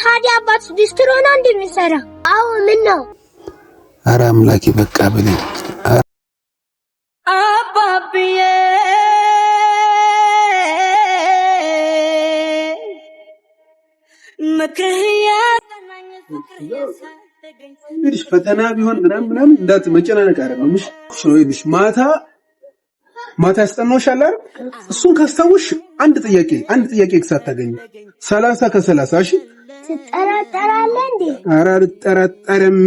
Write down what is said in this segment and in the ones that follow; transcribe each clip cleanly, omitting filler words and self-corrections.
ታዲያ አባት ሊስትሮ ነው እንደሚሰራ? አዎ። ምን ነው? አረ አምላኬ በቃ በለኝ። አባብዬ ምክርህ ያጸናኝ ፍቅርህ ያሳደገኝ። እንግዲህ ፈተና ቢሆን ምናምን ምናምን እንዳት መጨናነቅ አይደለም። እሺ ይኸውልሽ፣ ማታ ማታ ያስጠናውሻል አይደል? እሱን ካስታወስሽ አንድ ጥያቄ X አታገኝም። 30 ከ30። እሺ። ትጠራጠራለህ እንዴ? ኧረ አልጠራጠርም።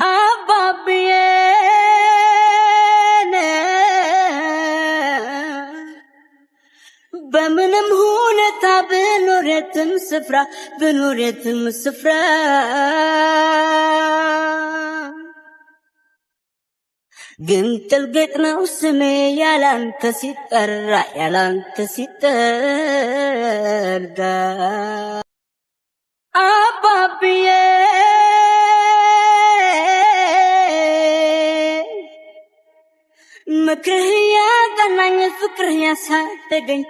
አባብዬ በምንም ሁኔታ ብኖር የትም ስፍራ፣ ብኖር የትም ስፍራ፣ ግን ጥልቅጥ ነው ስሜ ያላንተ ሲጠራ፣ ያላንተ ሲጠራ። አባብዬ ምክርህ ያጸናኝ ፍቅርህ ያሳደገኝ።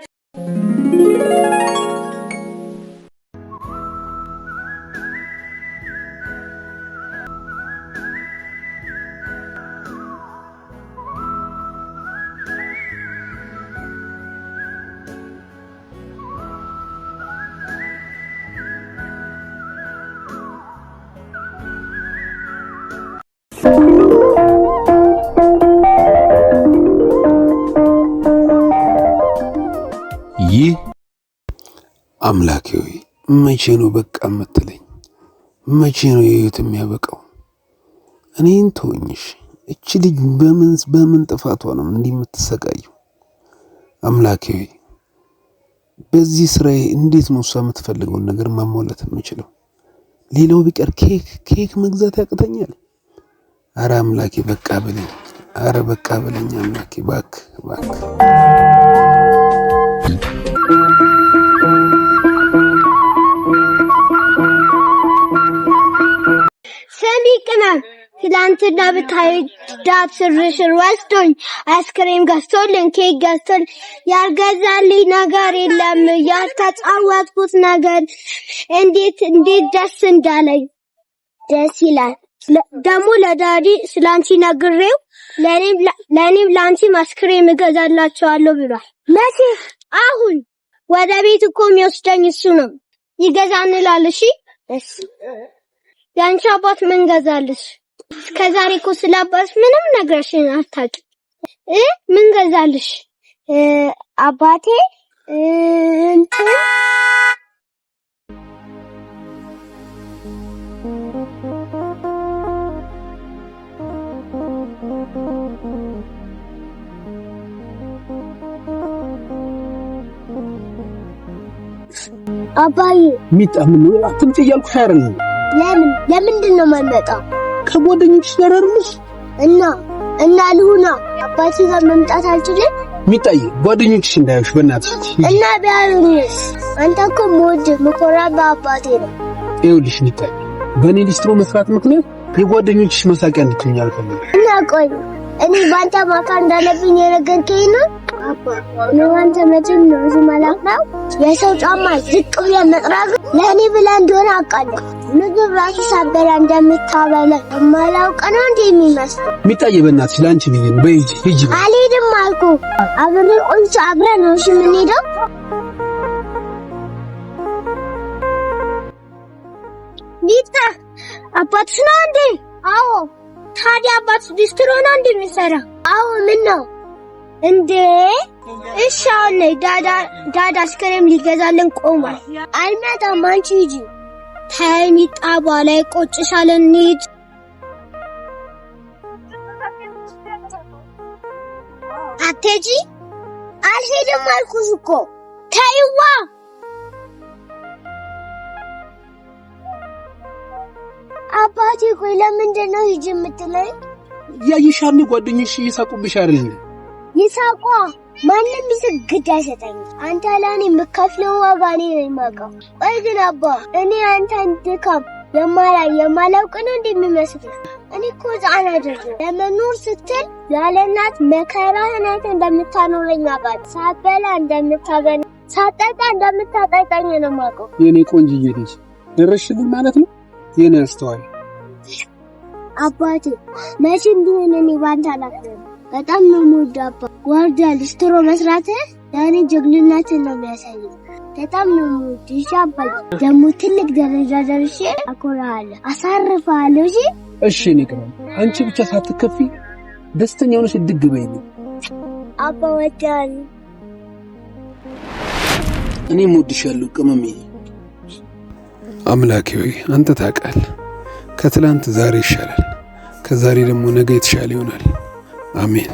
ይህ አምላኬ ሆይ፣ መቼ ነው በቃ የምትለኝ? መቼ ነው የህይወት የሚያበቃው? እኔን ተወኝሽ። እቺ ልጅ በምን በምን ጥፋቷ ነው እንዲህ የምትሰቃየው? አምላኬ ሆይ፣ በዚህ ስራዬ እንዴት ነው እሷ የምትፈልገውን ነገር ማሟላት የምችለው? ሌላው ቢቀር ኬክ መግዛት ያቅተኛል። አረ አምላኬ በቃ በለኝ። አረ በቃ በለኝ አምላኬ፣ እባክህ እባክህ። ስሚ ቅመም፣ ትላንትና ብታይ dad ሽርሽር ወስዶኝ አይስክሬም ገዝቶልን፣ ኬክ ገዝቶልን፣ ያልገዛልኝ ነገር የለም። ያልተጫወትኩት ነገር፣ እንዴት እንዴት ደስ እንዳለኝ። ደስ ይላል። ደግሞ ለ daddy ስላንቺ ነግሬው ለእኔም ለአንቺም አይስክሬም እገዛላቸዋለሁ ብሏል። መቼ? አሁን ወደ ቤት እኮ የሚወስደኝ እሱ ነው። ይገዛንላል። እሺ እሺ። የአንቺ አባት ምን ገዛልሽ? እስከዛሬ እኮ ስለ አባት ምንም ነግረሽኝ አታውቂም። ምን ገዛልሽ? አባቴ እንትን አባዬ። ሚጣ፣ ምን ነው? አትምጪ እያልኩሽ አይደል? ለምን? ለምንድን ነው የማልመጣው? ከጓደኞችሽ ጋር አይደለሽ? እና ልሁና፣ አባቴ ጋር መምጣት አልችልም? ሚጣዬ፣ ጓደኞችሽ እንዳያዩሽ በእናትሽ። እና ቢያዩኝስ? አንተ እኮ የምወድህ የምኮራብህ አባቴ ነው። ይኸውልሽ ሚጣዬ፣ በእኔ ሊስትሮ መስራት ምክንያት የጓደኞችሽ መሳቂያ እንድትሆኝ አልፈልግም። እና ቆይ፣ እኔ በአንተ ማካ እንዳለብኝ የነገርከኝ ነው? አባ፣ እኔ አንተ መቼም ነው እዚህ ነው። የሰው ጫማ ዝቅ ብለህ መጥረግ ለእኔ ብለህ እንደሆነ አውቃለሁ። ምግብ ራሱ ሳበላ እንደምታበላ የማላውቅ ነው እንዴ የሚመስለው? ሚጣዬ፣ በእናትሽ ለአንቺ ብዬ ነው። በይ ሂጂ ሂጂ። አልሄድም አልኩህ። አብሬ ቆይቼ አብረን ነው እሺ የምንሄደው። ኒታ፣ አባትሽ ነው እንዴ? አዎ። ታዲያ አባትሽ ሊስትሮ ነው እንዴ የሚሰራ? አዎ። ምን ነው እንዴ? እሺ አሁን ነይ። Dad አይስክሬም ሊገዛልን ቆሟል። አልመጣም፣ አንቺ ሂጂ። ተይ ሚጣ፣ በኋላ ይቆጭሻል። እንሂድ። አትሄጂ? አልሄድም አልኩሽ እኮ። ተይዋ። አባቴ፣ ቆይ ለምንድን ነው ሂጂ የምትለኝ? እያየሽ አይደል? ጓደኞችሽ እየሳቁብሽ አይደል እንዴ? ይሳቋ፣ ማንም ይስቅ ግድ አይሰጠኝም። አንተ ለእኔ የምከፍለው ዋጋ እኔ ነኝ የማውቀው። ቆይ ግን አባ፣ እኔ አንተን ድካም የማላይ የማላውቅ ነው እንደሚመስልህ? እኔ እኮ ሕፃን አይደለሁም። ለመኖር ስትል ያለ እናት መከራህን አይተህ እንደምታኖረኝ አውቃለሁ። ሳትበላ እንደምታበላ፣ ሳትጠጣ እንደምታጠጣኝ ነው የማውቀው። የኔ ቆንጅዬ ልጅ፣ ደረስሽልኝ ማለት ነው የኔ አስተዋይ። አባቴ መቼም ቢሆን እኔ ባንተ አላፍርም። በጣም ነው የምወደው አባ። ጓርዳ ሊስትሮ መስራትህ ለእኔ ጀግንነትን ነው የሚያሳየው። በጣም ነው የምወደው። እሺ አባዬ፣ ደግሞ ትልቅ ደረጃ ደርሼ አኮራሃለሁ፣ አሳርፍሃለሁ። እሺ እሺ የኔ ቅመም፣ አንቺ ብቻ ሳትከፊ ደስተኛ ሆነሽ እድግ በይልኝ። አባ እወድሃለሁ። እኔም እወድሻለሁ ቅመምዬ። አምላኬ ሆይ አንተ ታውቃለህ። ከትላንት ዛሬ ይሻላል፣ ከዛሬ ደግሞ ነገ የተሻለ ይሆናል። አሜን።